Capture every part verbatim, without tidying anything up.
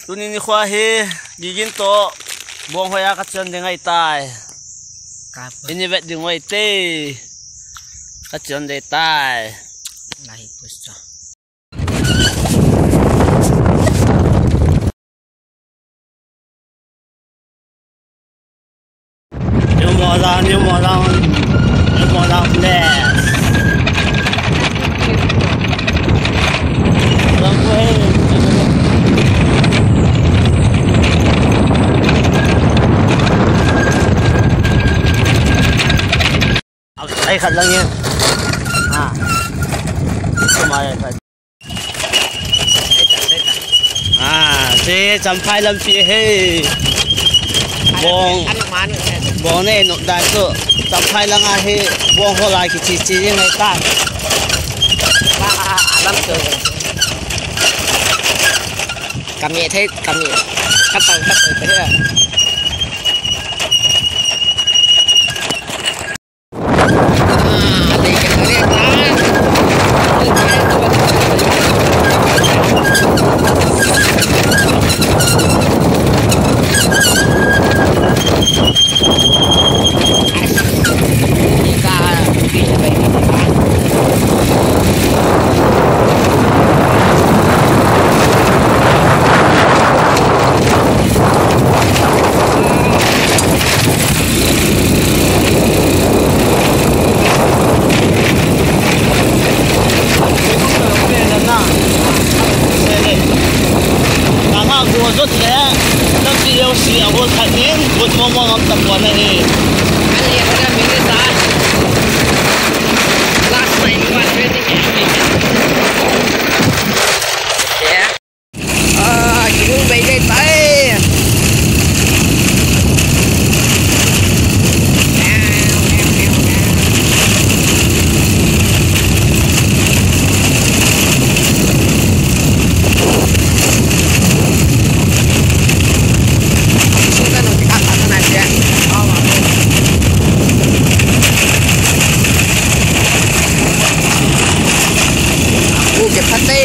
Tuni nikho hi Gigin toh Bonghoi a kachon ding ahitai. Kapa. Ini vet ding ahi te. Kachon ding ahitai. Lahi pusto. New Molang, New Molang, New Molang Place. Ai, khat lang yan. Ha. Tumaya khat. Ah, si Champhai lampi hi. Bong. Bong ne no dai tu. Champhai lang ahi. Bong ho lai kichi chi ni ngai ta. Alam tu. Kami thei, kami. Kata, kata, kata. Last time you are ready. Yeah. Ah, kibung bei dai tai. Ku ke phate.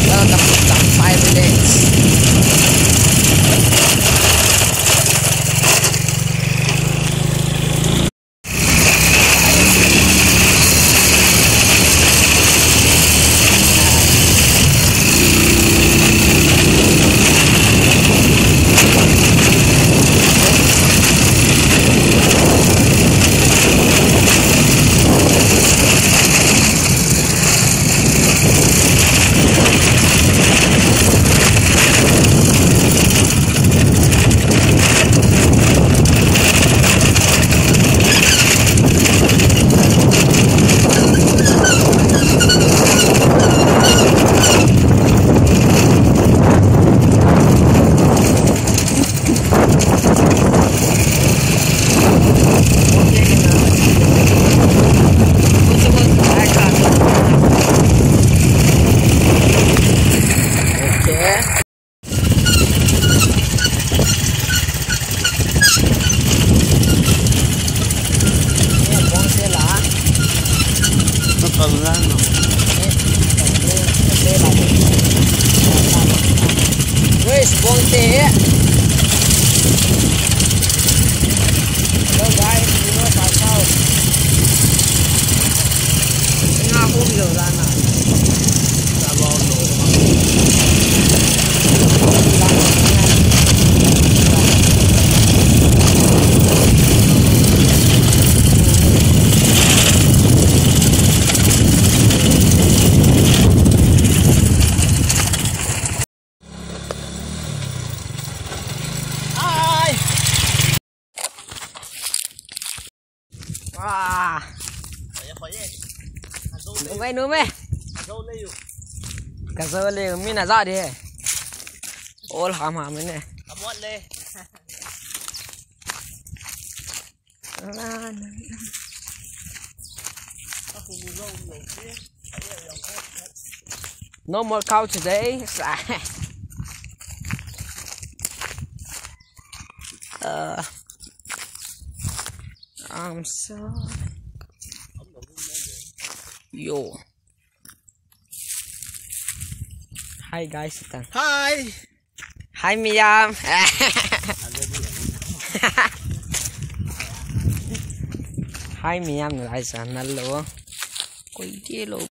Welcome to Champhai Village. Wes, bonte. Hello guys, you know, Pasau. Nga home lo rana. Ai. Wah. Nume, nume. Ka zo le, mi na za de. Ol ham ham ne. Amot le. No more cow today. Uh, I'm so yo. Hi guys, ita. Hi. Hi miyam. Hi miyam, guys, nalo. Koi ke lo.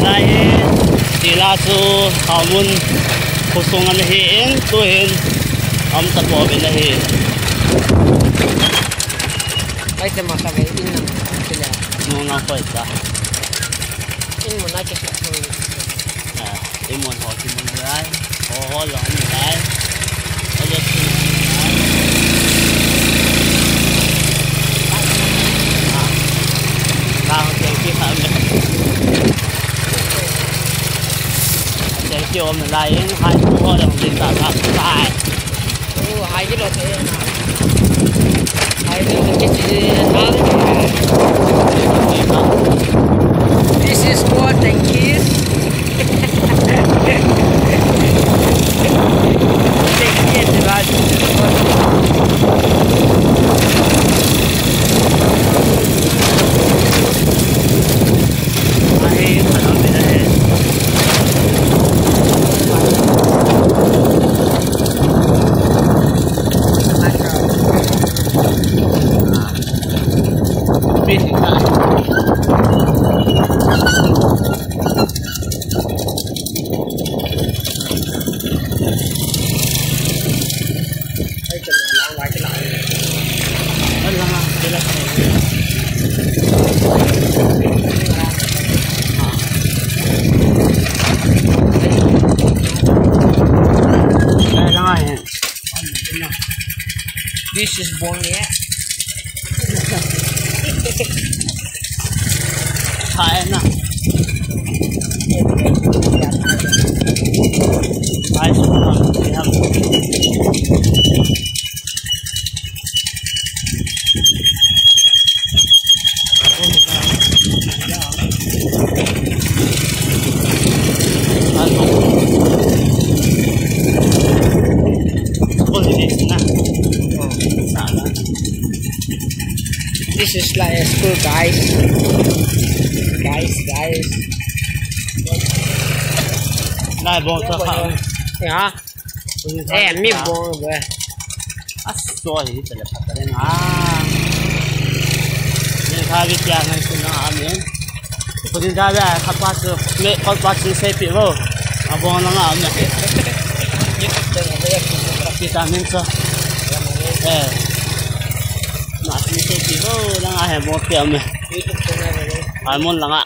Lai hi, tila chu, Haumun khosung ana hi in, tuhin, um, tapo bin ahi. Kai te ma ka ve in na, tila. Nu na koi ta. In mun a ke. Ah. Imon ho kimun lai. Ho ho lo ni lai. Ho lo ni lai. Ah. Ka ho teng ki kha me. Teng ki om lai in hai ho lo ni ta ta tai. Oh, hai kilo te. Hai kilo te chi na. This is for thank you. This is Bong, yeah. Hai na. Hai semua. This is like a school, guys. Guys, guys. Nai bong sa kha. Ya. Eh, mi bong be. Aso hi tele phatale na. Ni kha bi tia ngai sun na amen. Ko din da ba kha pa su me ko pa su se pi bo. A bong na nga me. Kita min so. Eh. Ma su se pi bo na nga he bo pi me. Ai mon la nga